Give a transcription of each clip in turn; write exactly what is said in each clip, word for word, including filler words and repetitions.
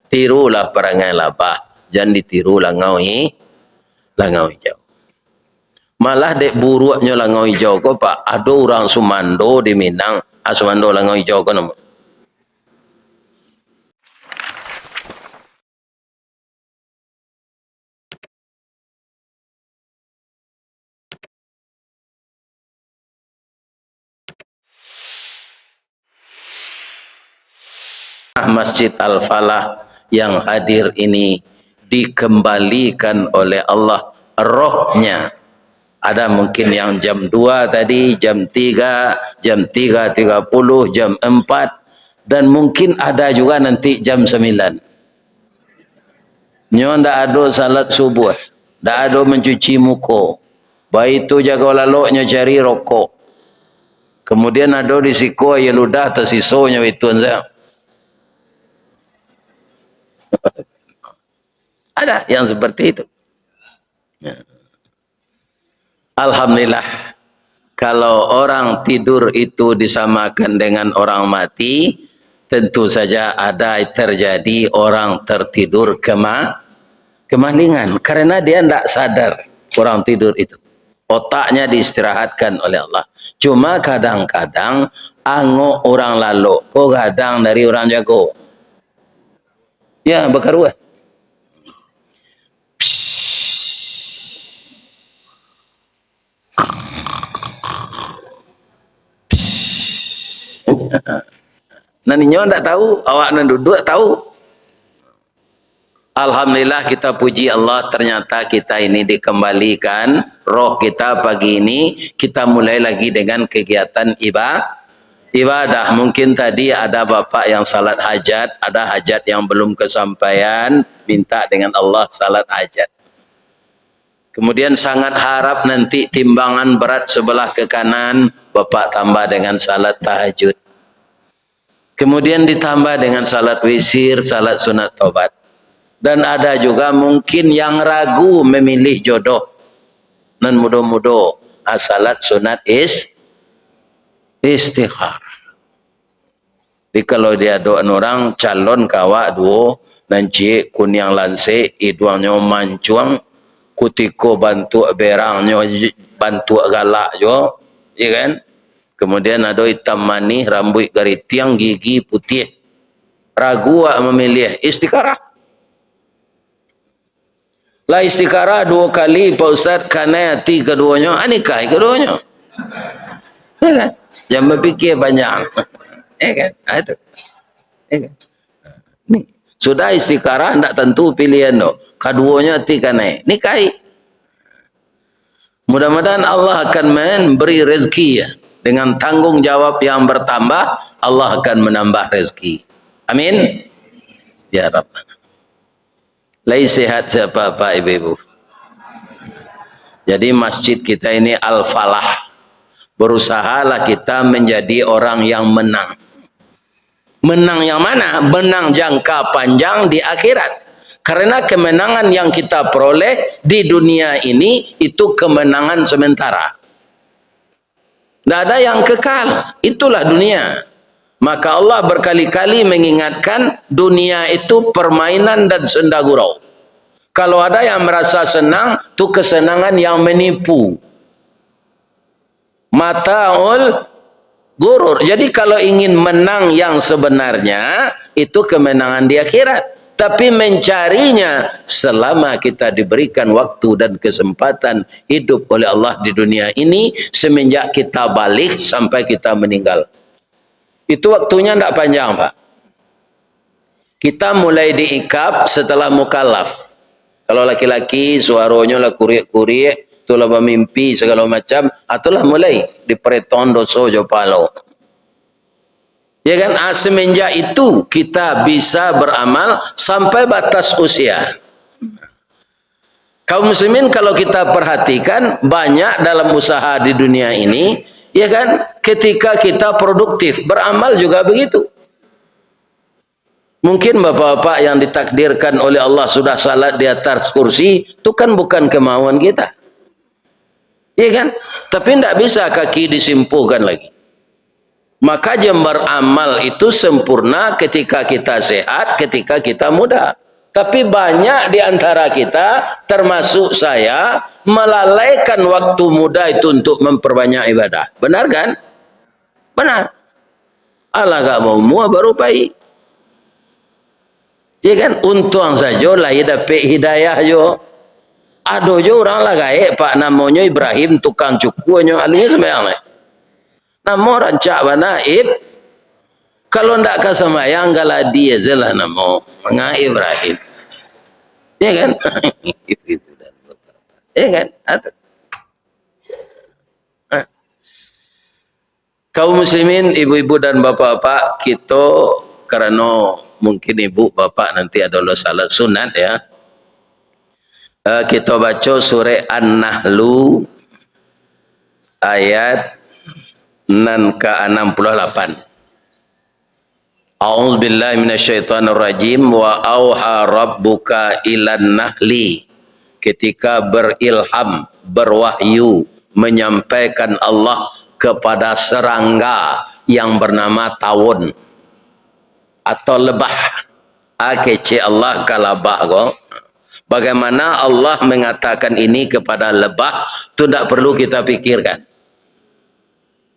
Tirulah parangai labah, jan ditiru langau i-, langau ijau. Malah dek buruaknyo langau ijau ko, Pak, ado urang sumando di Minang, ah, sumando langau ijau ko namo. Masjid Al-Falah yang hadir ini dikembalikan oleh Allah rohnya. Ada mungkin yang jam dua tadi, jam tiga, jam tiga tiga puluh, jam empat, dan mungkin ada juga nanti jam sembilan. Nyo ndak ado salat subuh, ndak ado mancuci muko. Baitu jago lalok nyo cari rokok. Kemudian ado di siko aia ludah tasiso nyo baitu sajo. Ada yang seperti itu. Ya. Alhamdulillah, kalau orang tidur itu disamakan dengan orang mati, tentu saja ada terjadi orang tertidur kema-, kemalingan, karena dia ndak sadar orang tidur itu. Otaknya diistirahatkan oleh Allah. Cuma kadang-kadang angok urang lalok ko gadang dari urang jago. Ya, bakaruah. Nan inyo ndak tahu, awak nan duduak tahu. Alhamdulillah, kita puji Allah, ternyata kita ini dikembalikan roh kita pagi ini, kita mulai lagi dengan kegiatan iba-, ibadah. Mungkin tadi ada bapak yang salat hajat, ada hajat yang belum kesampaian, minta dengan Allah salat hajat. Kemudian sangat harap nanti timbangan berat sebelah ke kanan, Bapak tambah dengan salat tahajud. Kemudian ditambah dengan salat witir, salat sunat taubat. Dan ada juga mungkin yang ragu memilih jodoh. Nan mudo-mudo, ah, salat sunat is-, istikharah. Jadi, kalau diadokan urang calon ka awak duo, nan ciek kuniang lansek, iduangnyo mancuang, kutiko bantuak berangnyo bantuak galak juo, ya kan? Kemudian ado itam manih, rambuik garitiang, gigi putiah. Ragu awak mamiliah, istikharah. Lah istikharah duo kali, Pak Ustaz, kanai ati kaduonyo, ah, nikahi kaduonyo. Ya kan? Jan bapikia panjang. Ya kan? Ah, itu. Ya kan? Ni, sudah istikharah, ndak tantu pilihan tu. Kaduonyo ati kanai. Nikahi. Mudah-mudahan Allah akan memberi rezeki, ya. Dengan tanggung jawab yang bertambah, Allah akan menambah rezeki. Amin. Ya Rabbana. Lai sehat sia, Bapak, Ibu-ibu? Jadi, masjid kita ini Al-Falah. Berusahalah kita menjadi orang yang menang. Menang yang mana? Menang jangka panjang di akhirat. Karena kemenangan yang kita peroleh di dunia ini, itu kemenangan sementara. Ndak ada yang kekal. Itulah dunia. Maka Allah berkali-kali mengingatkan, dunia itu permainan dan senda gurau. Kalau ada yang merasa senang, tu kesenangan yang menipu. Mataul ghurur. Jadi, kalau ingin menang yang sebenarnya, itu kemenangan di akhirat. Tapi mencarinya selama kita diberikan waktu dan kesempatan hidup oleh Allah di dunia ini, semenjak kita baligh sampai kita meninggal. Itu waktunya ndak panjang, Pak. Kita mulai diikab setelah mukallaf. Kalau laki-laki, suaronyo lah kuriak-kuriak, tu lah bamimpi sagalo macam, ah, tu lah mulai diparetong doso jo pahalo. Ya kan? Ah, semenjak itu kita bisa beramal sampai batas usia. Kaum muslimin, kalau kita perhatikan, banyak dalam usaha di dunia ini, ya kan, ketika kita produktif, beramal juga begitu. Mungkin bapak-bapak yang ditakdirkan oleh Allah sudah salat di atas kursi, itu kan bukan kemauan kita. Iya kan? Tapi ndak bisa kaki disimpuhkan lagi. Maka yang beramal itu sempurna ketika kita sehat, ketika kita muda. Tapi banyak di antara kita, termasuk saya, melalaikan waktu muda itu untuk memperbanyak ibadah. Benar kan? Benar. Alah agak baumua baru pai. Ya kan? Untuang sajo lai dapek hidayah jo. Ado jo urang lah gaek, Pak, namonyo Ibrahim, tukang cukuanyo, alunyo sambayang lai. Namo rancak bana, Ib. Kalau ndak ka sambayang, galadi aja lah namo. Manga Ibrahim. Ya kan? Ya kan? Atu. Ah. Kaum muslimin, ibu-ibu dan bapak-bapak, kito, karano mungkin ibu, bapak nanti ado lo salat sunat, ya. Eh, kito baco surek An-Nahlu ayat nan ka anam puluah lapan. A'udzubillahi minasyaitonirrajim. Wa auha rabbuka ilan nahli. Ketika berilham, berwahyu, menyampaikan Allah kepada serangga yang bernama tawon atau lebah. Ah, kecek Allah ka labah ko. Bagaimana Allah mengatakan ini kepada lebah, tu ndak perlu kita pikirkan.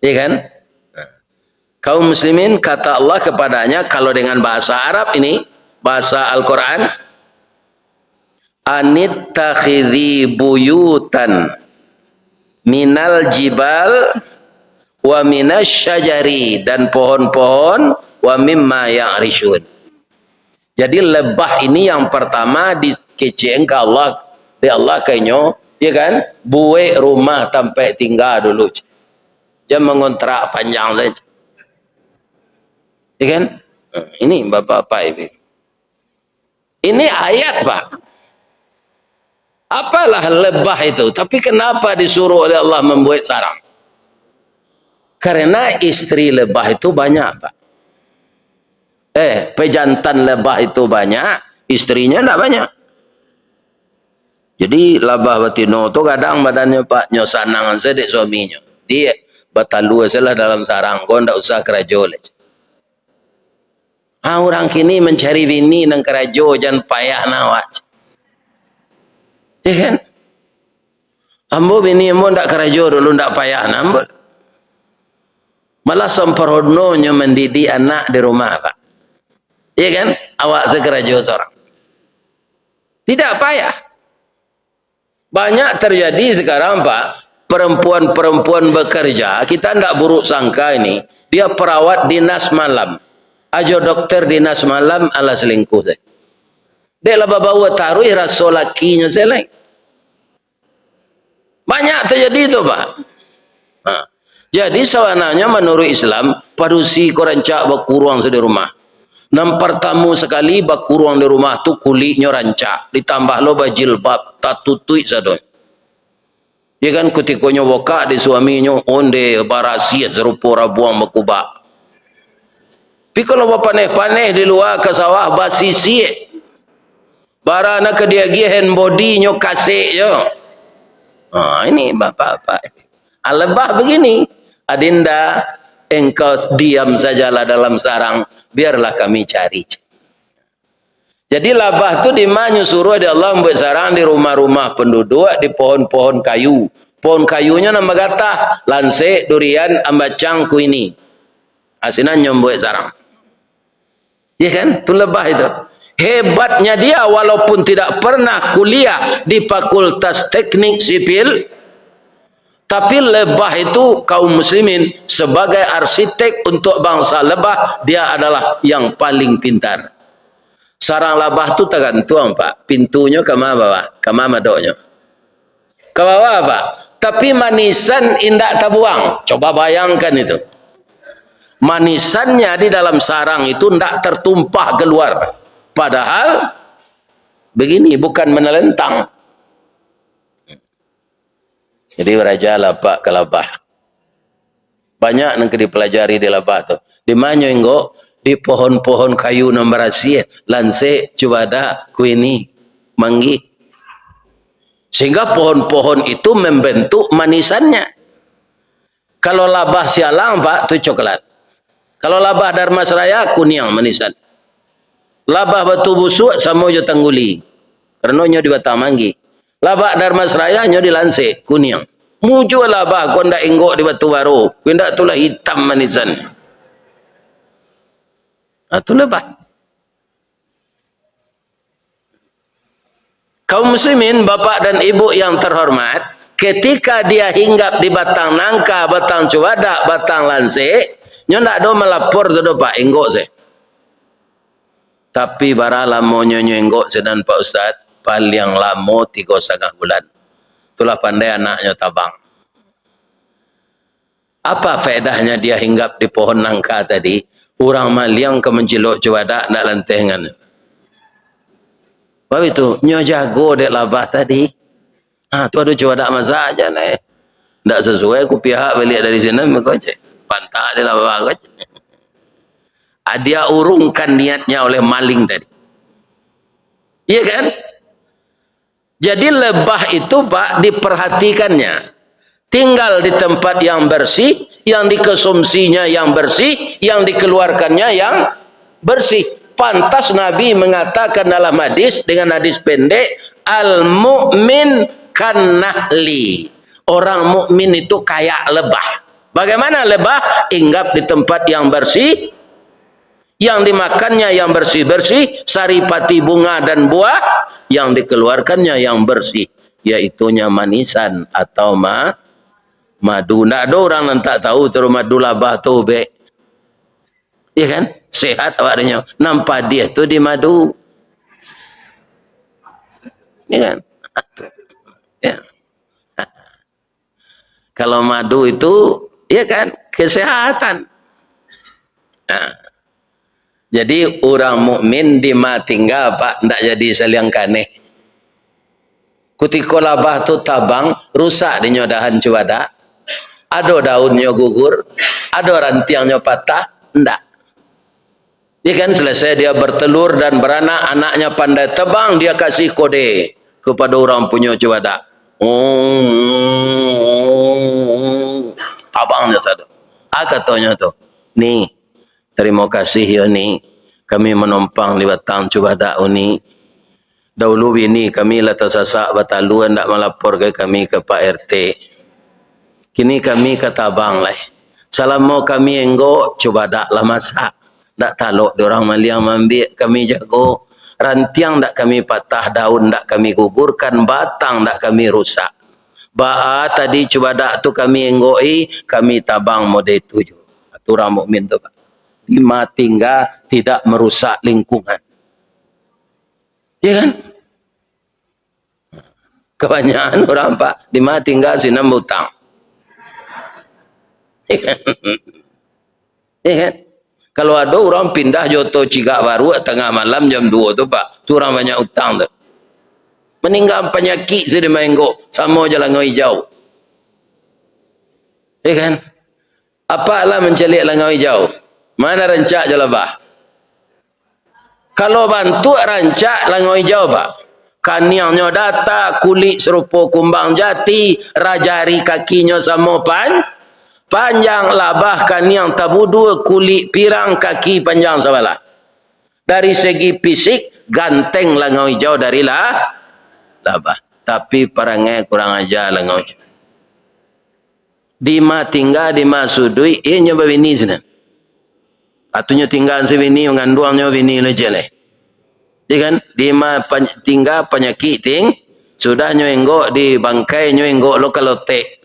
Iya kan? Kaum muslimin, kata Allah kepadanya, kalau dengan bahasa Arab ini, bahasa Al-Quran, "Anittakhidhi buyutan minal jibal wa minasy syajari," dan pohon-pohon, "wa mimma ya'rishun." Jadi, lebah ini yang pertama dikecekan ka Allah, di Allah ka inyo, ya kan? Buek rumah tampek tingga dulu. Jan mangontrak panjang saja. Ya kan? Ini bapak-bapak ini. Ini ayat, Pak. Apalah lebah itu? Tapi kenapa disuruh oleh Allah membuat sarang? Karena istri lebah itu banyak, Pak. Eh, pejantan lebah itu banyak, istrinya ndak banyak. Jadi, labah batino tu gadang badannyo, Pak, nyo sanang se dek suaminyo. Dia batalua se lah dalam sarang, ko ndak usah karajo lai. Ah, urang kini mancari bini nan karajo, jan payah nah awak. Ya kan? Ambo bini ambo ndak karajo dulu, ndak payah nah ambo. Malah samparononyo mandidik anak di rumah, Pak. Ya kan? Awak se karajo sorang. Tidak payah. Banyak terjadi sekarang, Pak, perempuan-perempuan bekerja, kita ndak buruk sangka ini, dia perawat dinas malam, ajo dokter dinas malam, alah selingkuh se. Dek lah babau taruih raso lakinyo se lai. Banyak terjadi tu, Pak. Ha. Jadi, sabananyo manuruik Islam, padusi ko rancak bakuruang se di rumah. Nan partamo sakali bakuruang di rumah tu, kuliknyo rancak, ditambah lo bajilbab, tatutuik sadonyo. Ya kan, kutiko nyo bukak dek suaminyo, onde barasiah sarupo rabuang bakubak. Tapi kalau bapaneh-paneh di lua ka sawah, basisiak. Bara nan ka diagiah hand body nyo kasek jo. Ha, ini bapak-bapak. Ah, lebah begini. Adinda, engkau diam sajalah dalam sarang, biarlah kami cari. Jadi, labah tu di ma nyo suruh dek Allah mambuek sarang? Di rumah-rumah penduduk, di pohon-pohon kayu. Pohon kayunyo nan bagatah, lansek, durian, ambacang, kuini. Ah, sinan nyo mambuek sarang. Ya kan? Tu lebah itu. Hebatnya dia, walaupun tidak pernah kuliah di Fakultas Teknik Sipil, tapi lebah itu, kaum muslimin, sebagai arsitek untuk bangsa lebah, dia adalah yang paling pintar. Sarang labah tu tagantuang, Pak. Pintunyo ka ma bawah, ka ma madoknyo. Ka bawah, Pak. Tapi manisan indak tabuang. Coba bayangkan itu. Manisannya di dalam sarang itu ndak tertumpah keluar. Padahal begini, bukan menelentang. Jadi, baraja lah, Pak, ka labah. Banyak nan ka dipelajari di labah tu. Di ma nyo, Inggok? Di pohon-pohon kayu nan barasiah, lansek, kuini, manggih. Sehingga pohon-pohon itu membentuk manisannya. Kalau labah sialang, Pak, tu coklat. Kalau labah Darmasraya, kuniang manisan. Labah Batu Busuak samo jo Tangguli. Karano nyo di Batang Manggih. Labah Darmasraya nyo di Lansik, kuniang. Mujua labah ko ndak inggok di Batu Baro, ko indak tu lah hitam manisan. Ah, tu labah. Kaum muslimin, bapak dan ibu yang terhormat, ketika dia hinggap di batang nangka, batang cubadak, batang lansik, nyo ndak ado malapor tu doh, Pak, inggok se. Tapi bara lamonyo nyo inggok se nan, Pak Ustaz? Paliang lamo tigo satangah bulan. Itulah pandai anaknyo tabang. Apa faedahnya dia hinggap di pohon nangka tadi? Urang maliang ka mancilok cubadak, ndak lanteh ngan. Sebab itu, nyo jago dek labah tadi. Ha, tu ado cubadak masak aja neh. Ndak sasuai ku pihak baliak dari sinan, mako cek. Pantak dek labah ko cek. Ah, dia urungkan niatnya oleh maling tadi. Iya kan? Jadi lebah itu, Pak, diperhatikannya. Tinggal di tempat yang bersih, yang dikonsumsinya yang bersih, yang dikeluarkannya yang bersih. Pantas Nabi mengatakan dalam hadis, dengan hadis pendek, "Al-mu'min kan-nahli." Orang mukmin itu kayak lebah. Bagaimana lebah? Hinggap di tempat yang bersih, yang dimakannya yang bersih-bersih, saripati, bunga dan buah, yang dikeluarkannya yang bersih, yaitunya manisan atau ma-, madu. Ndak ado urang nan tak tahu tu madu labah tu ubek. Iya kan? Sehat awak denyo. Nan padih tu di madu. Iya kan? Ya. Kalau madu itu, ya kan, kesehatan. Nah, jadi urang mukmin di ma tingga, Pak, ndak jadi saliang kaneh. Kutiko labah tu tabang, rusak dinyo dahan cubadak. Ado daunnyo gugur, ado rantiangnyo patah, ndak. Ya kan, selesai dia bertelur dan beranak, anaknya pandai tebang, dia kasih kode kepada orang punyo cubadak. Oh, tabang je sado. Ah, katonyo tu, "Ni, tarimo kasih yo, Ni. Kami manompang di batang cubadak, Uni. Dahulu bini kami lah tasasak batalua, ndak malapor ka kami ka Pak R T. Kini kami ka tabang lai. Salamo kami enggok, cubadak lah masak. Ndak talok dek urang maliang maambiak kami jago. Rantiang ndak kami patah, daun ndak kami gugurkan, batang ndak kami rusak. Baa tadi cubadak tu kami enggok-i, kami tabang mode tu juo." Tu urang mukmin tu, Pak. Di ma tingga tidak merusak lingkungan. Ya kan? Kebanyakan urang, Pak, di ma tingga sinan bautang. Ya kan? Ya kan? Kalau ado urang pindah jo oto cigak baruak tangah malam jam duo tu, Pak, tu urang banyak utang tu. Maningga panyakik sudah maenggo, samo jo langau ijau. Ya kan? Apak lah mancaliak langau ijau. Ma nan rancak jo labah? Kalau bantuak rancak langau ijau, Pak. Kaniangnyo data, kulik sarupo kumbang jati, ra-, jari kakinyo samo pan-, panjang, labah kaniang tabudua, kulik pirang, kaki panjang sabalah. Dari segi fisik, ganteng langau ijau dari la-, labah. Tapi parangai kurang aja langau ijau. Di ma tingga, di ma suduik, inyo babini sinan. Atunyo tingga sabini, manganduangnyo bini lo je lai. Ya kan? Di ma pan-, tingga panyakik ting-, sudah nyo enggok di bangkai, nyo enggok lo ka lotek.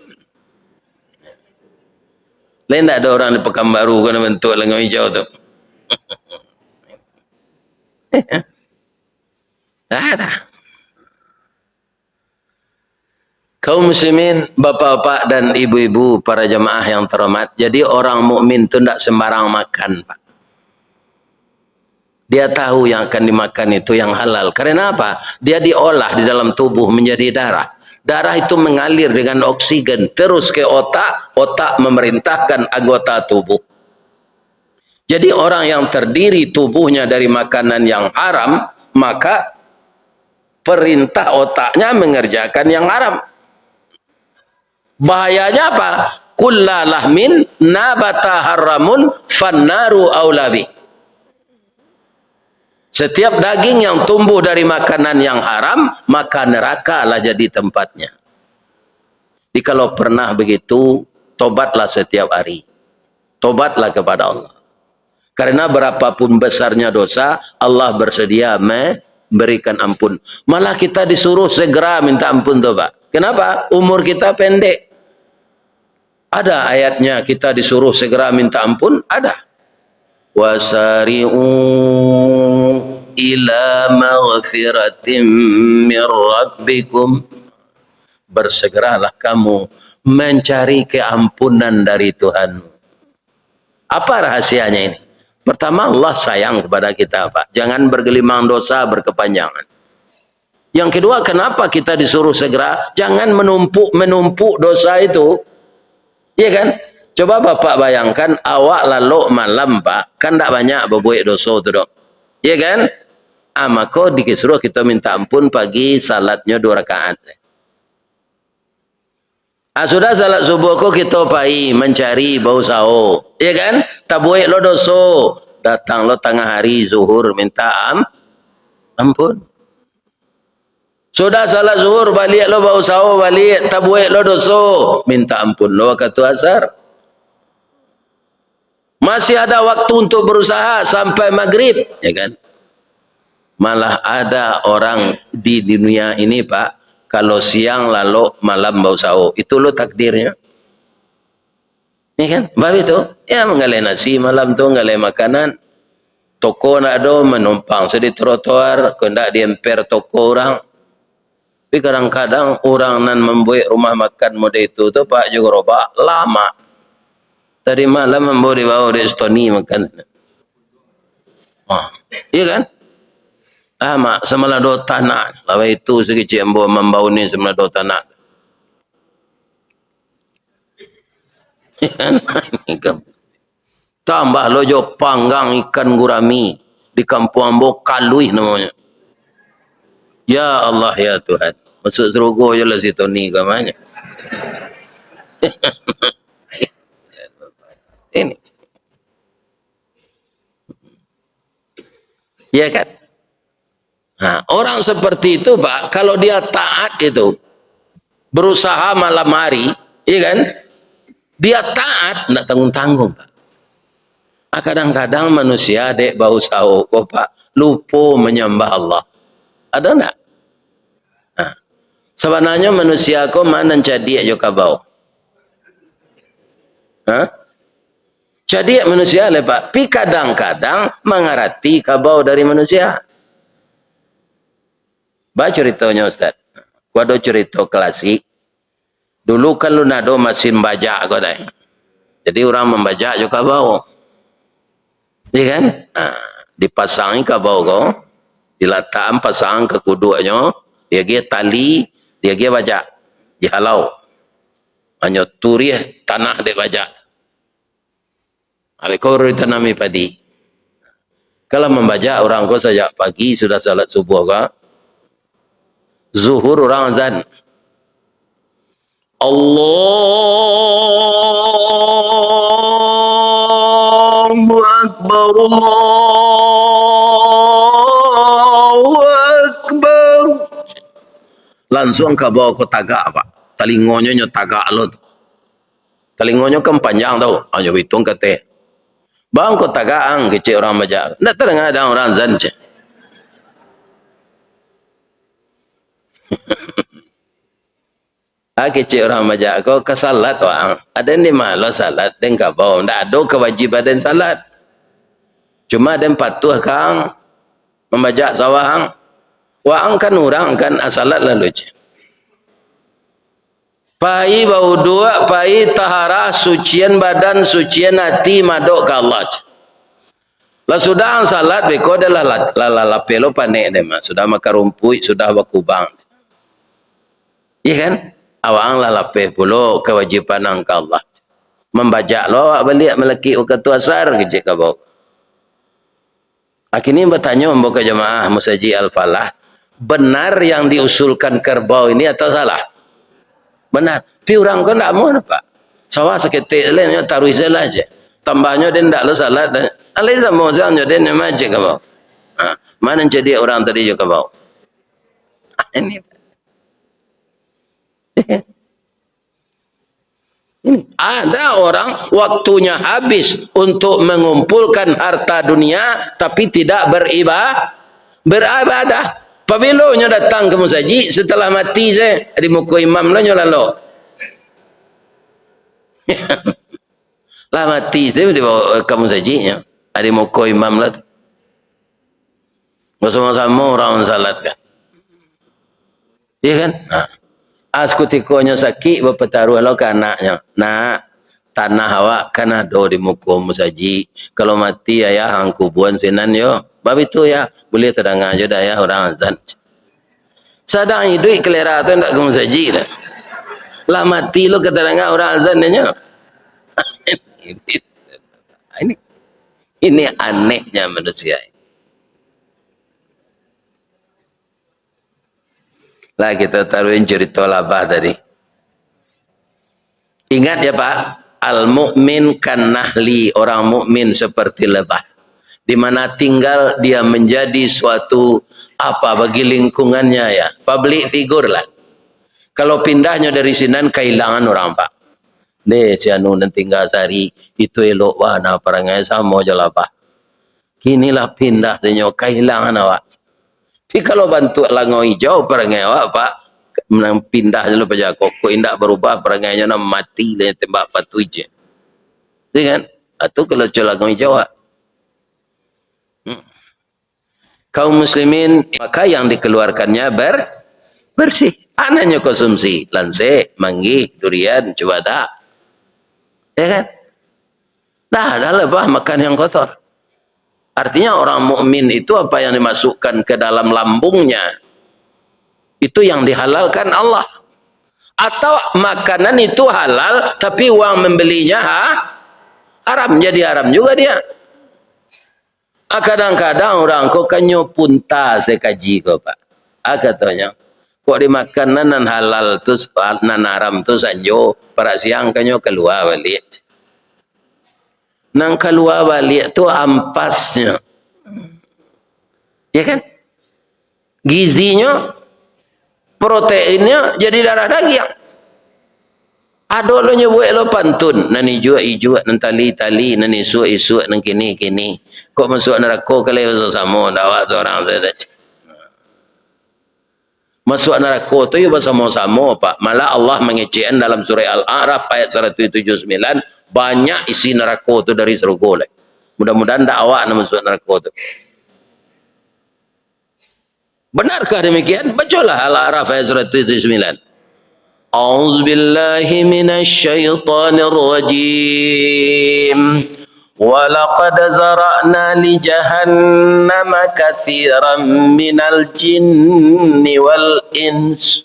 Lai ndak ado urang di Pakanbaru ko nan bantuak langau ijau tu? Ndak ado. Kaum muslimin, bapak-bapak dan ibu-ibu, para jamaah yang terhormat, jadi orang mukmin tu ndak sembarang makan, Pak. Dia tahu yang akan dimakan itu yang halal. Karena apa? Dia diolah di dalam tubuh menjadi darah. Darah itu mengalir dengan oksigen terus ke otak, otak memerintahkan anggota tubuh. Jadi orang yang terdiri tubuhnya dari makanan yang haram, maka perintah otaknya mengerjakan yang haram. Bahayanya apa? kulla lahmin nabata haramun fannaru aula bih. Setiap daging yang tumbuh dari makanan yang haram, maka neraka lah jadi tempatnya. Jadi kalau pernah begitu, tobatlah setiap hari. Tobatlah kepada Allah. Karena berapapun besarnya dosa, Allah bersedia memberikan ampun. Malah kita disuruh segera minta ampun tu, Pak. Kenapa? Umur kita pendek. Ada ayatnya kita disuruh segera minta ampun? Ada. Wasari'u ila maghfiratim mir rabbikum. Bersegeralah kamu mencari keampunan dari Tuhan. Apa rahasianya ini? Pertama, Allah sayang kepada kita, Pak. Jangan bergelimang dosa berkepanjangan. Yang kedua, kenapa kita disuruh segera? Jangan menumpuk-menumpuk dosa itu. Iya kan? Coba Bapak bayangkan, awak lalok malam, Pak. Kan ndak banyak babuek doso tu, dok. Iya kan? Ah, mako disuruh kita minta ampun pagi, salatnyo dua rakaat. Ah, sudah salat subuh ko, kito pai mancari, bausaho, ya kan? Tabuek lo doso, datang lo tangah hari zuhur minta am-, ampun. Sudah salat zuhur, baliak lo bausaho baliak, tabuek lo doso, minta ampun lo wakatu asar. Masih ada waktu untuk berusaha sampai maghrib, ya kan? Malah ada orang di dunia ini, Pak, kalau siang lalok, malam bausaho. Itu lo takdirnya. Ya kan? Bab itu, ya, manggaleh nasi malam tu, manggaleh makanan. Toko ndak ado, manumpang se di trotoar, kok ndak diemper toko urang. Tapi kadang-kadang urang nan mambuek rumah makan model itu tu, Pak, jo garobak, lamak. Tadi malam ambo dibao dek si Tony makan. Ah, iya kan? Ah, mak, samalado tanak. Lawan itu sakicik ambo mambao ni samalado tanak. Tambah lo jo panggang ikan gurami di kampuang ambo, kaluih namonyo. Ya Allah, ya Tuhan. Masuk sarugo jo lah si Tony kamanyo. Ini. Iya kan? Nah, orang seperti itu, Pak, kalau dia taat itu, berusaha malam hari, iya kan? Dia taat, ndak tanggung-tanggung, Pak. Ah, kadang-kadang manusia dek bausaho ko, Pak, lupo manyambah Allah. Ada ndak? Nah, sabananyo manusia ko ma nan cadiak jo kabau? Hah? Cadiak manusia lai, Pak. Pi kadang-kadang mangarati kabau dari manusia. Ba curitonyo, Ustaz. Ko ado curito klasik. Dulu kan lun ado masin bajak ko dai. Jadi urang mambajak jo kabau. Iya kan? Nah, dipasangi kabau ko, dilatakan pasang ka kuduaknyo, diagiah tali, diagiah bajak, dihalau. Hanyo turiah tanah dek bajak. Abih ko baru ditanami padi. Kalau mambajak urang ko sajak pagi sudah salat subuh ka, zuhur urang azan. Allahu Akbar, Allahu Akbar. Lansuang kabau ko tagak, Pak. Talingonyo nyo tagak lo tu. Talingonyo kan panjang tau, hanyo bituang ka ateh. "Bang, ko tagak ang," kecek urang bajak. "Ndak tadanga dang urang azan," cek. Ah, kecek urang bajak ko, "Ka salat waang. Aden di ma lo salat, den kabau. Ndak ado kawajiban den salat. Cuma den patuah ka ang mambajak sawah ang. Waang kan urang kan, ah, salat lalu," cek. Pai bauduak, pai taharah, sucian badan, sucian ati, madok ka Allah. Lah sudah ang salat, beko adalah la-, la-, la-, lapeh lo panek deh, mah. Sudah makan rumpuik, sudah bakubang. Iya kan? Awak ang lah lapeh pulo kawajiban ang ka Allah. Mambajak lo awak baliak malakik wakatu asar, kecek kabau. Akhirnya batanyo ambo ka jamaah Masajik Al-Falah, benar yang diusulkan kerbau ini atau salah? Benar. Tapi urang ko ndak amuah, Pak. Sawah saketek lai nyo taruih se lah je. Tambahnyo den ndak lo salat dah. Alai samo se nyo den nyo majek ka bawah. Ha, ma nan cadiak urang tadi jo ka bawah. Ini. Ada orang waktunya habis untuk mengumpulkan harta dunia, tapi tidak beriba-, beribadah. Pabilo nyo datang ka musajik? Setelah mati se, di muko imam lo nyo lalok. Lah mati se dibawa ka musajik nyo, di muko imam lah tu. Basamo-samo urang mansalatkan. Iya kan? Nah. Ah, sakutikonyo sakik, bapataruah lo ka anaknyo. "Nak, tanah awak kan ado di muko musajik. Kalau mati ayah, ang kubuan sinan yo." Babitu ya, buliah tadanga jo dayah urang azan. Sadang iduik kalera tu ndak ka musajik dah. Lah mati lo ka tadanga urang azan nyo. Ini, ini anehnya manusia. Lah, kita taruhin cerita labah tadi. Ingat ya, Pak, al-mu'min kan nahli, orang mukmin seperti lebah. Di mana tinggal, dia menjadi suatu apa bagi lingkungannya ya. Public figure lah. Kalau pindahnyo dari sinan, kahilangan orang, Pak. Deh, si anu nan tinggal sehari, itu elok bana parangai, samo jo labah. Kini lah pindah tu nyo, kahilangan awak. Tapi kalau bantuak langau ijau parangai awak, Pak, nang pindah dulu paja kok, kok indak barubah parangainyo, nang mati lah tembak patuih je. Iya kan? Ah, tu kalau cul langau ijau, Pak. Hmm. Kaum muslimin, maka yang dikeluarkannya ber-, bersih. Anaknyo konsumsi, lansek, manggih, durian, cubadak. Ya kan? Dah, dah lebah makan yang kotor. Artinya orang mukmin itu apa yang dimasukkan ke dalam lambungnya, itu yang dihalalkan Allah. Atau makanan itu halal, tapi uang membelinya ha-, haram, jadi haram juga dia. Ah, kadang-kadang urang ko kanyo punta sakaji ko, Pak. Ah, katonyo, kok dimakan nan, nan halal tu, nan haram tu sanjo, parak siang kanyo kalua baliak. Nan kalua baliak tu ampasnyo. Ya kan? Gizinyo, proteinnyo jadi darah dagiang. Ado lo nyo buek lo pantun, nan ijuak-ijuak, nan tali-tali, nan isuak-isuak, nan kini-kini. Kok masuak narako kalai basamo-samo, ndak awak surang sajo. Masuak narako tu yo basamo-samo, Pak. Malah Allah mangecekkan dalam surah Al-A'raf ayat saratus tujuh puluh sembilan, banyak isi narako tu dari sarugo lai. Mudah-mudahan ndak awak nan masuak narako tu. Benarkah demikian? Bacalah Al-A'raf ayat saratus tujuh puluh sembilan. A'udzubillahi minasyaitonirrajim. Walaqad zara'na li jahannama katsiran minal jinni wal ins.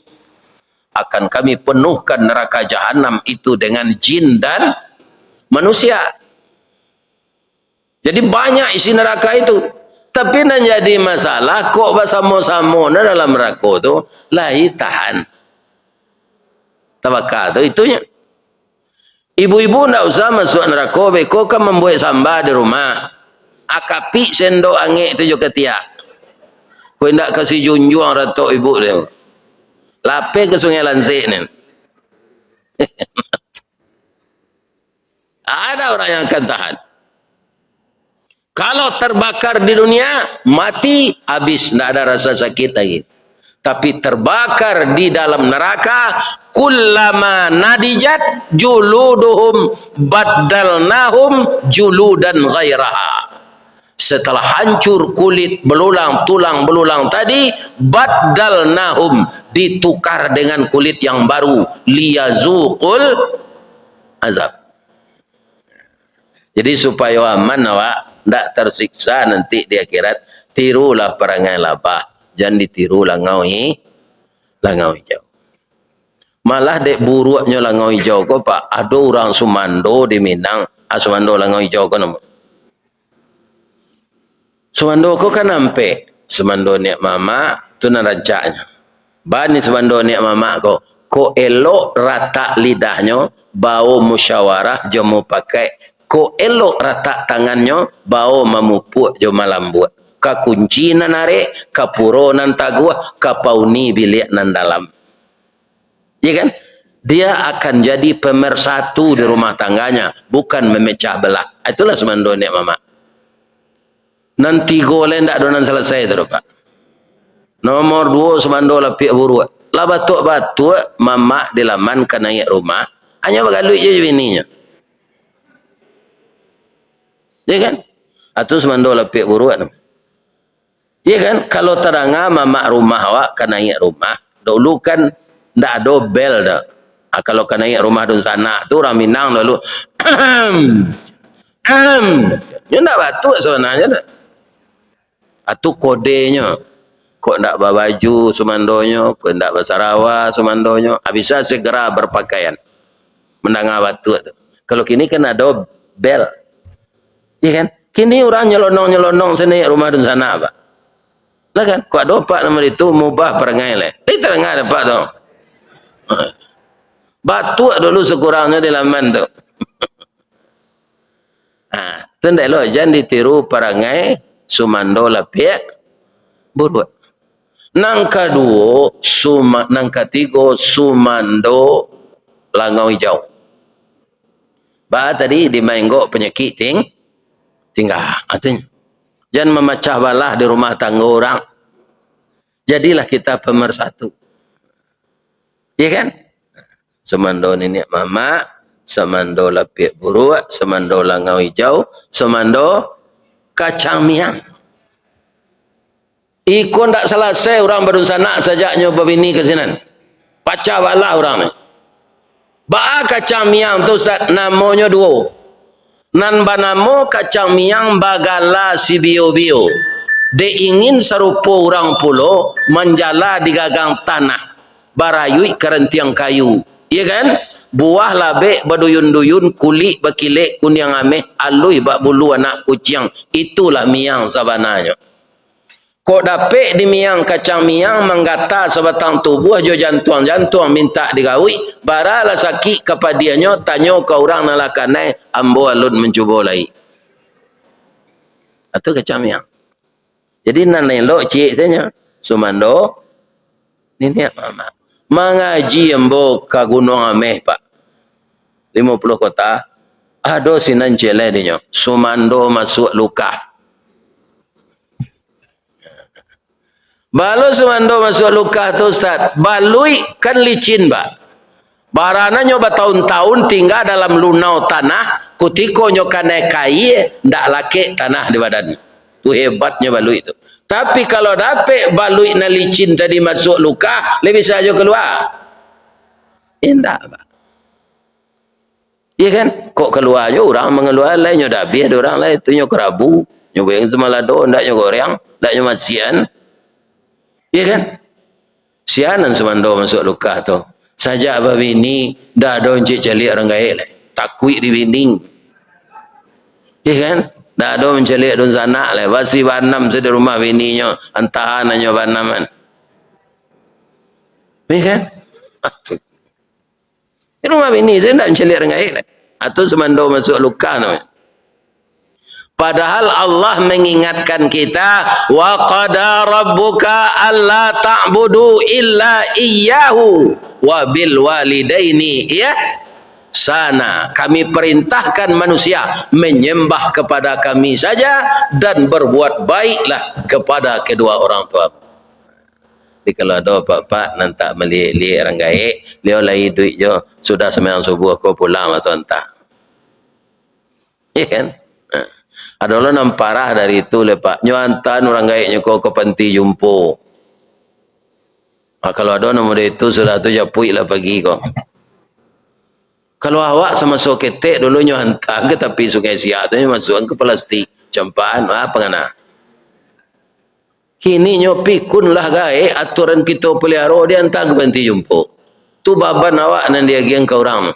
Akan Kami penuhkan neraka Jahanam itu dengan jin dan manusia. Jadi, banyak isi neraka itu. Tapi, nan jadi masalah, kok basamo-samo na dalam nerako tu, lai tahan. Tabaka tu itunyo. Ibu-ibu ndak usah masuak nerako, beko kan mambuek samba di rumah. Akapik sendok angek tu jo katiak. Kok indak ka Sijunjuang ratok ibu tu. Lapeh ka Sungai Lansek ni. Ada orang yang akan tahan. Kalau terbakar di dunia, mati, habis, ndak ada rasa sakit lagi. Tapi terbakar di dalam neraka, kullama nadijat juluduhum baddalnahum juludan ghairaha. Setelah hancur kulit belulang, tulang belulang tadi, baddalnahum, ditukar dengan kulit yang baru, liyazuqul azab. Jadi, supayo aman awak, ndak tersiksa nanti di akhirat, tirulah parangai labah, jan ditiru langau i-, langau ijau. Malah dek buruaknyo langau ijau ko, Pak, ado urang sumando di Minang, ah, sumando langau ijau ko namo. Sumando ko kan ampek, sumando niak mamak, tu nan rancaknyo. Baa ni sumando niak mamak ko, Kok elok ratak lidahnyo, bao musyawarah jo mupakaik. Kok elok ratak tangannyo, bao mamupuak jo malambuak. Ka kunci nan arek, ka puro nan taguah, ka pauni biliak nan dalam. Ya kan? Dia akan jadi pemersatu di rumah tangganya, bukan memecah belah. Itulah sumando niniak mamak. Nan tigo lai ndak ado nan salasai tu doh, Pak. Nomor duo sumando lapiak buruak. Lah batuak-batuak mamak di laman ka naiak rumah, hanyo bagaluik je jo bininyo. Ya kan? Atu sumando lapiak buruak tu. Ya kan? Kalau tadanga mamak rumah awak ka naiak rumah, dulu kan ndak ado bel doh. Ah, kalau ka naiak rumah dunsanak tu, urang Minang dulu, "Ahem, ahem." Nyo ndak batuak sabananyo tu. Atu kodenyo. Kok ndak babaju sumandonyo, kok ndak basarawa sumandonyo, ah, bisa segera berpakaian. Mandanga batuak tu. Kalau kini kan ado bel. Iya kan? Kini urang nyelonong-nyelonong se naiak rumah dunsanak, Pak. Lah kan? Kok ado Pak nan baitu, mubah parangai lai. Lai tadanga dek Pak tu. Batuak dulu sekurangnyo di laman tu. Ha, tu ndak elok, jan ditiru parangai sumando lapiak buruak. Nan kaduo, suma-, nan katigo, sumando langau ijau. Ba tadi dimainggok panyakik ting-, tingga, artinyo. Jan mamacah balah di rumah tanggo urang. Jadilah kita pemersatu. Iya kan? Sumando niniak mamak, sumando lapiak buruak, sumando langau ijau, sumando kacang miang. Iko ndak salasai urang badunsanak sajaknyo babini ka sinan. Pacah balah urang ni. Baa kacang miang tu, Ustaz? Namonyo duo. Nan banamo kacang miang bagala sibio-bio. Dek ingin sarupo urang pulo, manjala di gagang tanah, barayuik ka rantiang kayu. Iya kan? Buah labek baduyun-duyun, kulik bakilek kuniang ameh, aluih bak bulu anak kuciang. Itulah miang sabananyo. Kok dapek di miang kacang miang, manggata sabatang tubuah jo jantuang-jantuang mintak digauik, baralah sakik kapadiahnyo, tanyo ka urang nan lah kanai, ambo alun mancubo lai. Atu kacang miang. Jadi nan elok ciek sajo. Sumando niniak mamak. Mangaji ambo ka Gunuang Ameh, Pak. Limo puluah kota. Ado sinan ciek lai dinyo. Sumando masuak lukah. Baa lo sumando masuak lukah tu, Ustaz? Baluik kan licin, Pak. Bara nyo batahun-tahun tingga dalam lunau tanah, kutiko nyo kanai kaia, ndak lakek tanah di badan. Tu hebatnyo baluik tu. Tapi kalau dapek baluik nan licin tadi masuak lukah, lai bisa jo kalua? Indak, Pak. Iya kan? Kok kalua jo urang mangalua lai, nyo dabiah dek urang lai, tu nyo karabu, nyo goreng samalado, ndak nyo goreng, ndak nyo masiakan. Iya kan? Sia nan sumando masuak lukah tu. Sajak babini, ndak ado encik caliak urang gaek lai. Takuik di bini. Iya kan? Ndak ado mancaliak dunsanak lai. Basi baanam se di rumah bininyo, antahan nyo baanaman. Iya kan? Di rumah bini se ndak mancaliak urang gaek lai. Atu sumando masuak lukah namonyo. Padahal Allah mengingatkan kita, "Wa qada rabbuka alla ta'budu illa iyyahu wa bil walidaini ihsana." Kami perintahkan manusia menyembah kepada Kami saja dan berbuat baiklah kepada kedua orang tua. Tapi kalau ado apak-apak nan tak maliek-liek urang gaek, liau lai iduik jo, sudah sumbayang subuah ko pulang lah sontak. Iya kan? Ha. Ado lo nan parah dari itu lai, Pak. Nyo antaan urang gaeknyo ko ka panti jumpo. Ha, kalau ado nan model itu, sudah tu japuik lah pagi ko. Kalau awak samaso ketek dulu nyo antaan ka tapi Sungai Siak tu, nyo masuakan ka plastik, campaan, ha, pangana. Kini nyo pikun lah gaek aturan kito paliaro, diantaan ka panti jumpo. Tu baban awak nan diagiahan ka urang.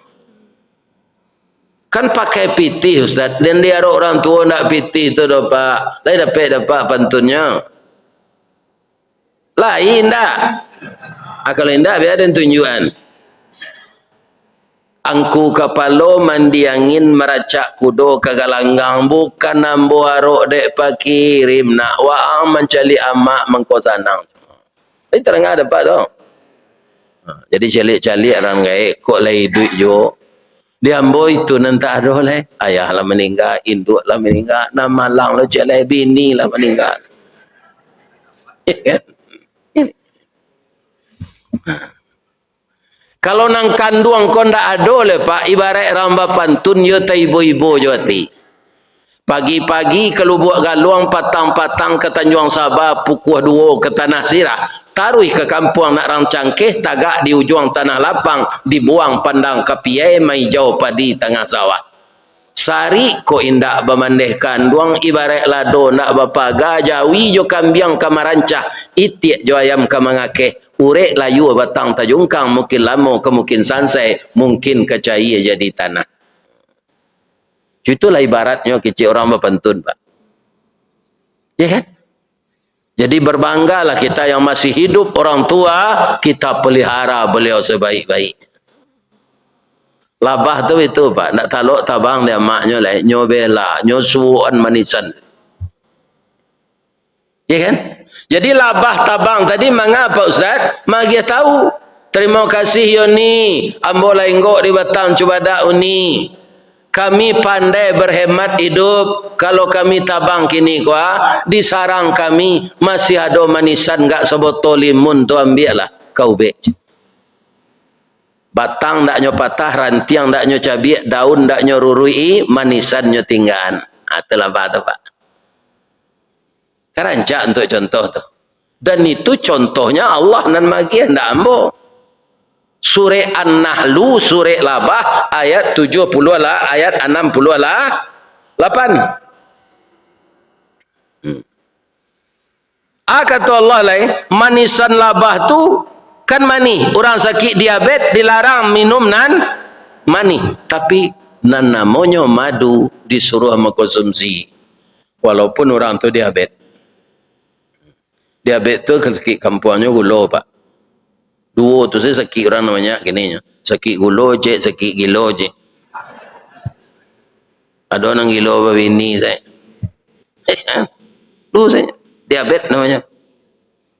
Kan pakai pitih, Ustaz. Den diarok urang tuo ndak pitih tu doh, Pak. Lai dapek dek Apak pantunnyo? Lai indak? Ah, kalau indak, bia den tunjuakan. Angku kapalo mandi angin, maracak kudo ka galanggang, bukan ambo arok dek pakirim, nak waang mancaliak amak mangko sanang. Jadi tarangah dapek tu. Ha, jadi caliak-caliak urang gaek, kok lai iduik juo. Di ambo itu nan tak ado lai. Ayah lah maningga, induak lah maningga, nan malang lo ciek lai, bini lah maningga. Kalau nan kanduang ko ndak ado lai, Pak, ibaraik urang bapantun, yo taibo-ibo jo ati. Pagi-pagi ka Lubuak Galuang, patang-patang ka Tanjuang Saba, pukua duo ka Tanah Sirah, taruih ka kampuang nak rang cangkeh, tagak di ujuang tanah lapang, dibuang pandang ka piai, maijau padi tangah sawah. Sarik kok indak bamandeh kanduang, ibaraik lado ndak bapaga, jawi jo kambiang ka marancah, itiak jo ayam ka mangakeh, urek layua batang tajungkang, mungkin lamo ka mungkin sansai, mungkin ka caia jadi tanah. Itulah ibaratnyo kecek urang bapantun, Pak. Ya kan? Jadi, berbanggalah kita yang masih hidup, orang tua, kita pelihara beliau sebaik-baik. Labah tu itu, Pak, ndak talok tabang di amaknyo lai, nyo bela, nyo suokan manisan. Ya kan? Jadi, labah tabang tadi manga, Pak Ustaz? Magiah tahu. Terima kasih, Yoni. Ambo lah inggok di batang cubadak uni. Kami pandai berhemat hidup. Kalau kami tabang kini ko, ah, di sarang kami masih ado manisan gak sabotol limun tu, ambiaklah ka ubek. Batang ndak nyo patah, rantiang ndak nyo cabiak, daun ndak nyo ruruik, manisan nyo tinggaan. Ha, tu labah tu, Pak. Kan rancak untuak contoh tu. Dan itu contohnya Allah nan magiah, ndak ambo. Surek An-Nahlu, surek Labah, ayat tujuah puluah lah, ayat anam puluah lah, lapan. Hmm. Ah, kato Allah lai, manisan labah tu kan manih. Urang sakik diabet dilarang minum nan manih. Tapi, nan namonyo madu disuruah mangkonsumsi. Walaupun urang tu diabet. Diabet tu kan sakik kampuangnyo gulo, Pak. Duo tu sajo sakik urang nan banyak kini nyo. Sakik gulo, cek, sakik gilo, cek. Ado nan gilo babini, cek. Duo sajo. Diabet namonyo.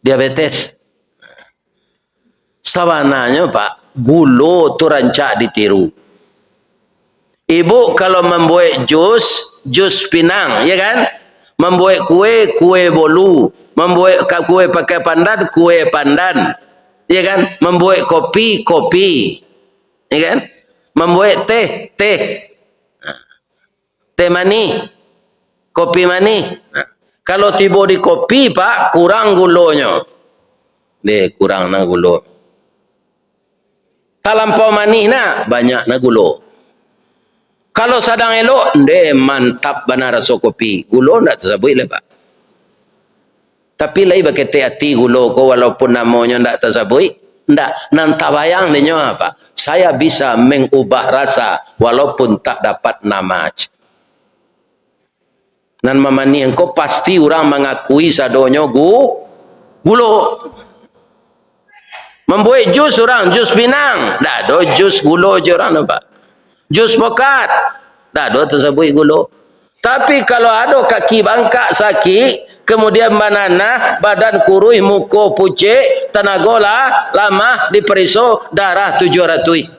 Diabetes. Sabananyo, Pak, gulo tu rancak ditiru. Ibu kalau mambuek jus, jus pinang, ya kan? Mambuek kue, kue bolu. Mambuek ka-, kue pakai pandan, kue pandan. Ya kan? Mambuek kopi, kopi. Ya kan? Mambuek teh, teh. Teh manih, kopi manih. Nah, kalau tibo di kopi, Pak, kurang gulonyo. Deh, kurang nah gulo. Talampau manih nah, banyak nah gulo. Kalau sadang elok, ndeh, mantap bana raso kopi. Gulo ndak tasabuik lai, Pak. Tapi lai baketek ati gulo ko, walaupun namonyo ndak tasabuik, ndak, nan tabayang dinyo apo? Saya bisa mengubah rasa walaupun tak dapat nama. Nan mamanihan ko pasti urang mangakui sadonyo gu-, gulo. Mambuek jus urang, jus pinang, ndak ado jus gulo jo urang, nampak? Jus pokat, ndak ado tasabuik gulo. Tapi, kalau ado kaki bangkak sakik, kamudian bananah, badan kuruih, muko pucek, tanago lah lamah, dipariso, darah tujuah ratuih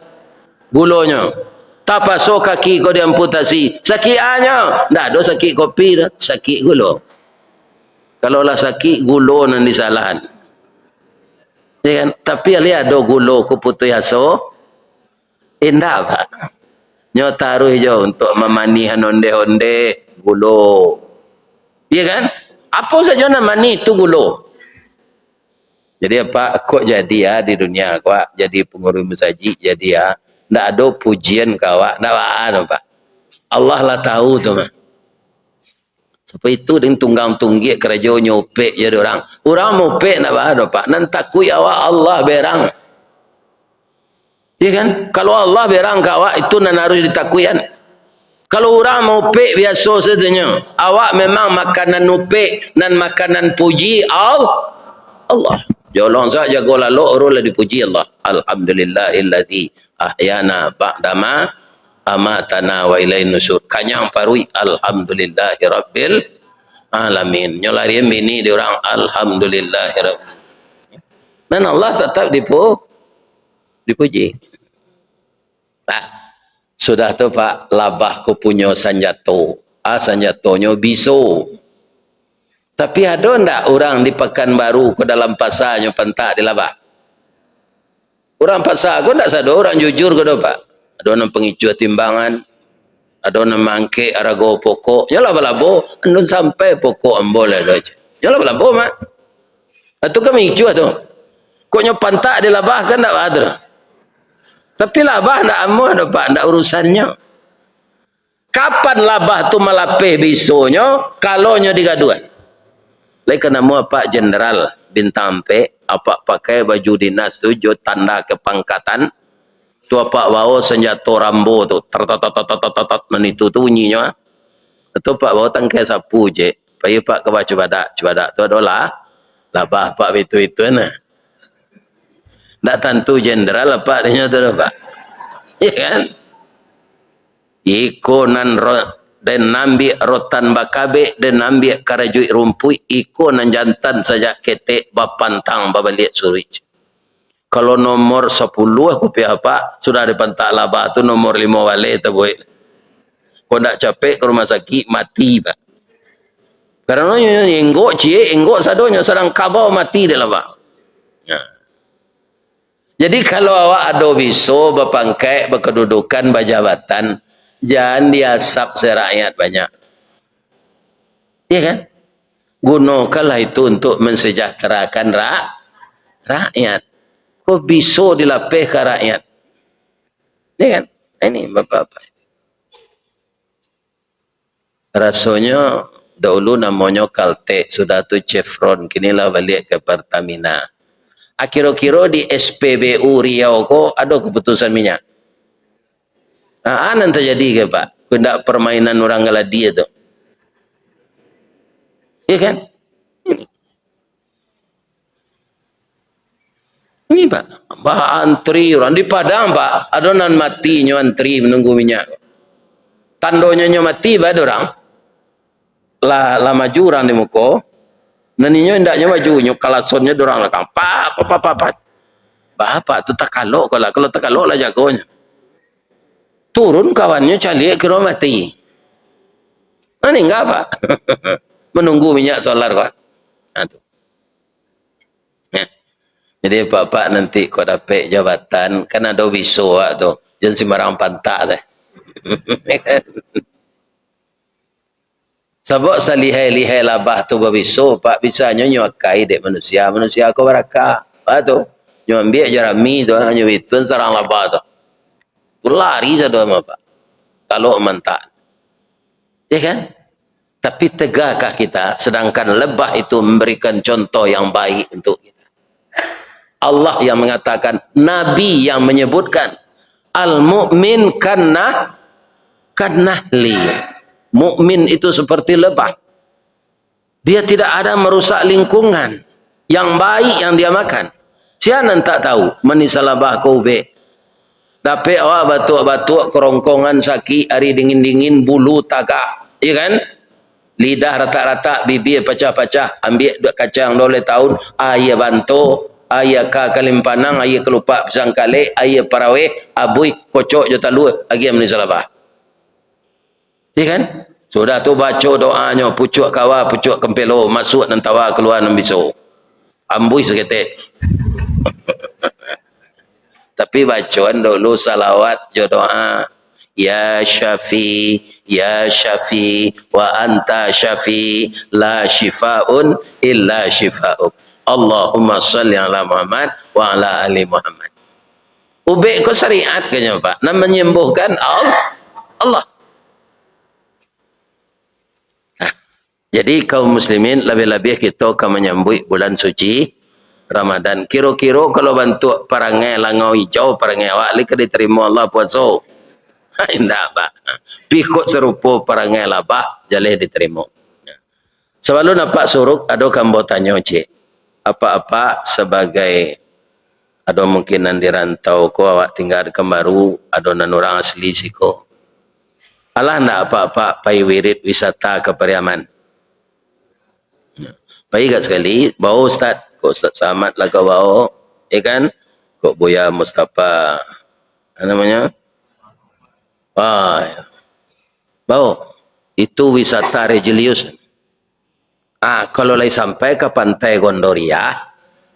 gulonyo. Tapaso kaki ko diamputasi. Sakik anyo, ndak ado sakik kopi doh, sakik gulo. Kalau lah sakik, gulo nan disalahan. Ya kan? Tapi, alih ado gulo ko putuih aso? Indak, Pak. Nyo taruih jo untuak mamanihan ondeh-ondeh, gulo. Ya kan? Apo sajo nan manih, tu gulo. Jadi, apak, kok jadi, ah, di dunia, kok jadi pangurus masajik, jadi, ah, ndak ado pujian ka awak, ndak baa doh, Pak. Allah lah tahu tu mah. Sapa itu deng tunggang tunggiak karajo nyo upek jo urang. Urang maupek ndak baa doh, Pak. Nan takuik awak Allah berang. Ya kan? Kalau Allah berang ka awak, itu nan harus ditakuikan. Kalau urang maupek biaso sajo nyo, awak memang makanan upek, nan makanan puji Al-, Allah. Jolong sa jago lalok, baru lah dipuji Allah. Alhamdulillahilladzi ahyana ba'dama amatana wa ilaihin nusyur. Kanyang paruik, alhamdulillahirabbil alamin. Nyo larian bini di urang, alhamdulillahirabbil. Dan Allah tatap dipu-, dipuji. Nah, sudah tu, Pak, labah ko punyo sanjato. Ah, sanjatonyo biso. Tapi ado ndak urang di Pakanbaru ko dalam pasa nyo pantak di labah? Urang pasa ko ndak sado urang jujur ko doh, Pak. Ado nan pangicuah timbangan, ado nan maangkek arago pokok. Nyo labo-labo, andun sampai pokok ambo lah doh. Nyo labo-labo, Mak. Itu kan mangicuah tu. Kok nyo pantak di labah kan ndak baa tu doh. Tapi labah ndak amuah doh, Pak, ndak urusannyo. Kapan labah tu malapeh bisonyo, kalau nyo digaduah? Lai ka namuah Pak Jenderal Bintang Ampek, apak pakai baju dinas tu jo tanda kepangkatan, tu apak bawo sanjato Rambo tu, tar, tar, tar, nan itu tu bunyinyo, ah. Tu apak bawo tangkai sapu je, pai apak ka bawah cubadak, cubadak tu adolah labah apak bitu-itu nah. Ndak tantu jenderal apak dinyo tu doh, Pak. Iya kan? Iko nan ro-, den ambiak rotan bakabek, den ambiak karajuik rumpuik, iko nan jantan sajak ketek bapantang babaliak suruik. Kalau nomor sapuluah kupiah, Pak, sudah dipantak labah tu nomor limo baleh tabuek. Kok ndak capek ka rumah sakik, mati, Pak. Karano nyo, nyo enggok ciek, enggok sadonyo, sadang kabau mati di labah. Nah. Jadi, kalau awak ado biso bapangkek, bakadudukan, bajabatan, jan diasap se rakyat banyak. Iya kan? Gunokanlah itu untuk mensejahterakan ra-, rakyat. Kok biso dilapeh ka rakyat? Iya kan? Ini, Bapak-bapak. Rasonyo dahulu namonyo Caltex, sudah tu Chevron, kini lah baliak ka Pertamina. Ah, kiro-kiro di S P B U Riau ko ado keputusan minyak? Ah, nan tajadi ke, Pak? Indak permainan urang galadi tu. Iya kan? Ini, Pak, bah, antri urang di Padang, Pak. Ado nan mati nyo antri manunggu minyak. Tandonyo nyo mati, bah, ado urang. Lah, lah maju urang di muko. Nan inyo indaknyo maju, nyo kalasonnyo di urang balakang. Pak, pak, pak, pak, pak. Bah, Pak, tu takalok ko lah. Kalau takalok lah jagonyo. Turun kawannyo caliak kiro mati. Maningga, Pak. Manunggu minyak solar, Pak. Nah, tu. Nah. Jadi, Bapak nanti kok dapek jabatan, kan ado biso awak tu. Jan sembarang pantak deh. Sabab salihai-lihai labah tu babiso, Pak, bisanyo nyo akai dek manusia, manusia ko barakah. Apa tu? Nyo ambiak jarami tu, nyo bituan sarang labah tu. Tu lari sado mah, Pak. Talok mantak. Ya kan? Tapi tegakah kita, sedangkan lebah itu memberikan contoh yang baik untuk kita? Allah yang mengatakan, Nabi yang menyebutkan, "Al-mu'min kannah-, kannahli." Mukmin itu seperti lebah. Dia tidak ada merusak lingkungan. Yang baik yang dia makan. Sia nan tak tahu, manih salabah ko ubek. Dapek awak batuak-batuak, kerongkongan sakik, ari dingin-dingin, bulu tagak. Iya kan? Lidah ratak-ratak, bibia pacah-pacah, ambiak duit kacang dua baleh tahun, aia banto, aia ka kalimpanang, aia kalupak pisang kalek, aia paraweh, abuih, kocok jo talua, agiah manih salabah. Iya kan? Sudah tu baco doanyo, pucuak kawa, pucuak kempelo, masuak nan tawa, kalua nan biso. Ambuih saketek. Tapi bacoan dulu salawat jo doa. Ya Syafi, ya Syafi, wa anta Syafi, la syifaun illa syifauk. Allahumma salli ala Muhammad wa ala ali Muhammad. Ubek ko syariat, kanyo, Pak. Nan manyembuhkan Al-, Allah. Nah, jadi, kaum muslimin, labiah-labiah kito ka manyambuik bulan suci Ramadan. Kiro-kiro kalau bantuak parangai langau ijau, parangai awak lai ka ditarimo Allah puaso? Indak, Pak. Pihak sarupo parangai labah, jaleh ditarimo. Sabalun apak suruk, ado ka ambo tanyo ciek. Apak-apak sabagai, ado mungkin nan di rantau ko, awak tingga di Pekanbaru, ado nan urang asli siko. Alah ndak apak-apak pai wirid wisata ka Pariaman? Pai gak sakali, bao Ustaz, kok Ustaz Samad lah ka bao, ya kan? Kok Buya Mustafa, apa namanya? Ah, ya. Bao. Itu wisata religius. Ah, kalau lai sampai ka Pantai Gondoriah,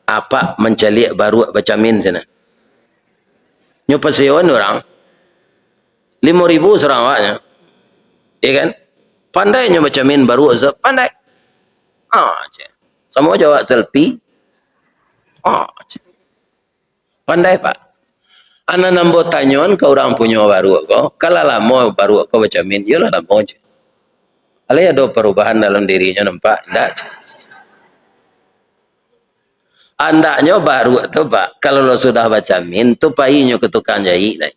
apak mancaliak baruak bacamin sinan. Nyo paseoan urang, limo ribu surang awaknyo. Iya kan? Pandai nyo bacamin baruak, Ustaz. Pandai. Ah, ceh. Samo jo awak selfie. Ah, ceh. Pandai, Pak. Anan ambo tanyoan ka urang punyo baruak ko, ka lah lamo baruak ko bacamin? Iyolah, lamo, ceh. Alai ado parubahan dalam dirinyo, nampak? Indak, ceh. Andaknyo baruak tu, Pak, kalau lo sudah bacamin tu, painyo ka tukang jaik, lai.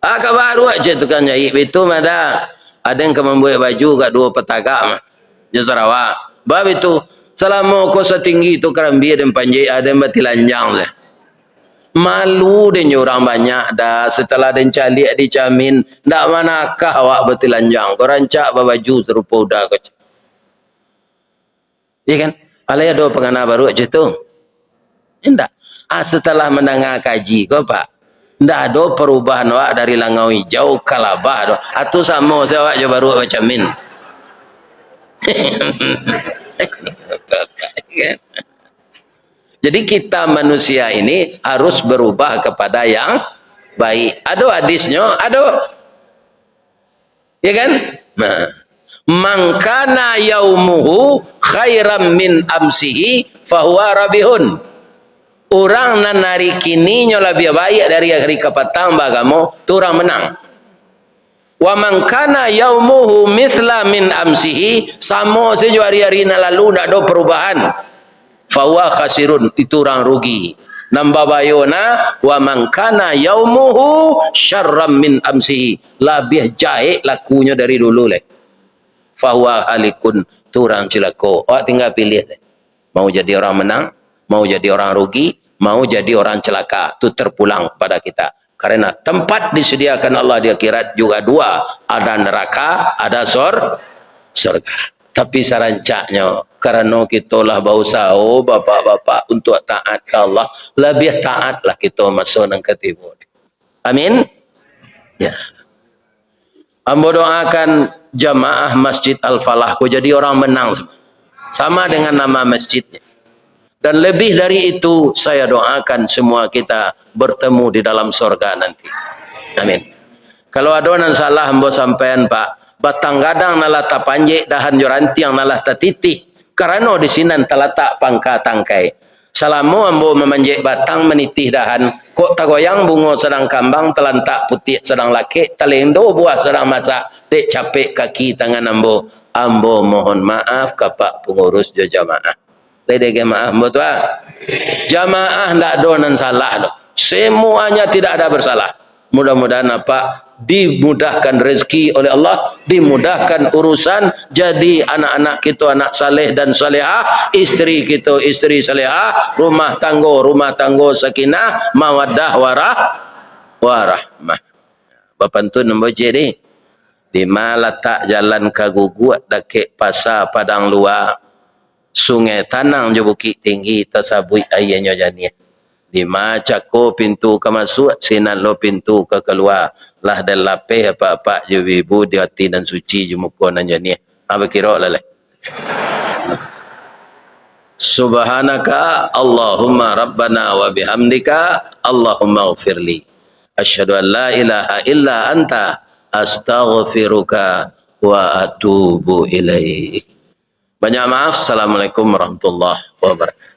Ah, ka baruak, ceh, tukang jaik, bitu mada. Aden ka mambuek baju ka duo patagak mah. Jo sarawa. Bab itu, salamo ko satinggi tu karambia den panjek, aden batilanjang se. Malu den jo urang banyak dah, setelah den caliak dicamin, ndak manakah awak batilanjang ko, rancak babaju sarupo uda ko. Iya kan? Alai ado pangana baruak ceh tu? Indak. Ah, setelah mandanga kaji ko, Pak, ndak ado parubahan awak dari langau ijau ka labah doh. Ah, tu samo se awak jo baruak bacamin. Jadi kita manusia ini harus berubah kepada yang baik. Ado hadisnyo, ado. Ya kan? Nah, "Man kana yaumuhu khairan min amsihi fahuwa rabihun." Urang nan ari kininyo labiah baiak dari ari kapatang baagamo, tu urang menang. "Wa man kana yaumuhu mitsla min amsihi," samo sajo ari-ari nan lalu, ndak ado perubahan, "fahuwa khasirun," itu urang rugi. Nan babayo na, "Wa man kana yaumuhu syarran min amsihi," labiah jahek lakunyo dari dulu lai, "fahuwa halikun," tu urang cilako. Awak tingga piliah deh. Mau jadi orang menang, mau jadi orang rugi, mau jadi orang celaka. Tu terpulang kepada kita. Karena tempat disediakan Allah di akhirat juga dua, ada neraka, ada sor-, sorga. Tapi sarancaknyo, karano kito lah bausaho, bapak-bapak, untuak taat ka Allah, labiah taatlah kito maso nan ka tibo. Amin. Ya. Ambo doakan jamaah Masjid Al-Falah ko jadi orang menang, sama dengan nama masjidnya. Dan lebih dari itu, saya doakan semua kita bertemu di dalam sorga nanti. Amin. Kalau ado nan salah ambo sampaian, Pak, batang gadang nan lah tapanjek, dahan jo rantiang nan lah tatitih, karano di sinan talatak pangka tangkai. Salamo ambo mamanjek batang, manitih dahan, kok tagoyang bungo sadang kambang, talantak putiak sadang lakek, talendo buah sadang masak, dek capek kaki tangan ambo, ambo mohon maaf ka Pak Pangurus jo jamaah. Lai dek maaf ambo tu, ah. Jamaah ndak ado nan salah doh. Semuanya tidak ada bersalah. Mudah-mudahan Apak dimudahkan rezeki oleh Allah, dimudahkan urusan, jadi anak-anak kito anak saleh dan salehah, isteri kito isteri salehah, rumah tanggo, rumah tanggo sakinah, mawaddah, warah-, warahmah. Bapantun ambo ciek ni. Di ma latak jalan ka Guguak, dakek Pasa Padang Lua, Sungai Tanang jo Bukik Tinggi, tasabuik aianyo janiah. Di ma cako pintu ka masuak, sinan lo pintu ka kalua. Lah den lapeh apak-apak jo ibu-ibu di ati nan suci jo muko nan janiah. Ha, bakiro lah lai. Subhanaka Allahumma Rabbana wa bihamdika, Allahumma ghafirli. Asyhadu an la ilaha illa anta, astaghfiruka wa atubu ilaik. Banyak maaf. Assalamualaikum warahmatullahi wabarakatuh.